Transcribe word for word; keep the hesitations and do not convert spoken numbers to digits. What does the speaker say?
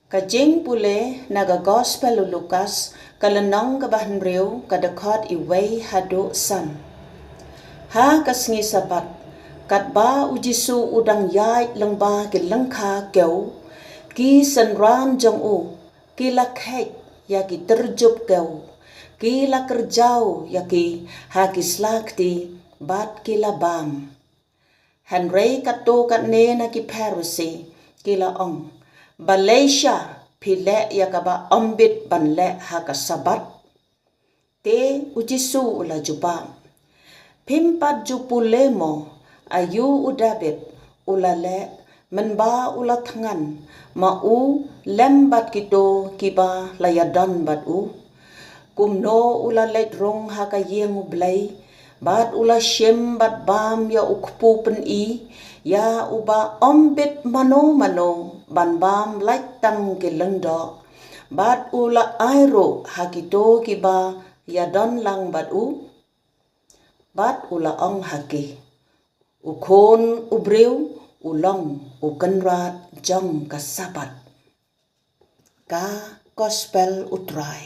Ka jingpule na ka Gospel u Lukas, ka lynnong kaba hynriew, ka dkhot wei haduh san. Ha ka sngi Sabbath, katba u Jisu u dang ïaid lyngba ki lyngkha kew, ki synran jong u ki la kheit ïa ki tyrjup kew, ki la kyrjaw ïa ki ha ki sla kti, bad ki la bam. Hynrei katto katne na ki Pharisi ki la ong, "Balei sha phi leh ïa kaba ym bit ban leh ha ka Sabbath?" Te u Jisu u la jubab, "Phim pat ju pule mo, aïu u Dabid u la leh, mynba u la thngan ma u lem bad kito kiba la ïadon bad u? Kumno u la leit rung ha ka ïing u Blei, bad u la shim bad bam ïa u kpu pyni, ïa uba ym bit mano mano ban bam lait tang ki lyngdoh, bad u la ai ruh ha kito kiba ïadon lang bad u?" Bad u la ong ha ki, "U Khun u briew u long u kynrad jong ka Sabbath." Ka Gospel u Trai.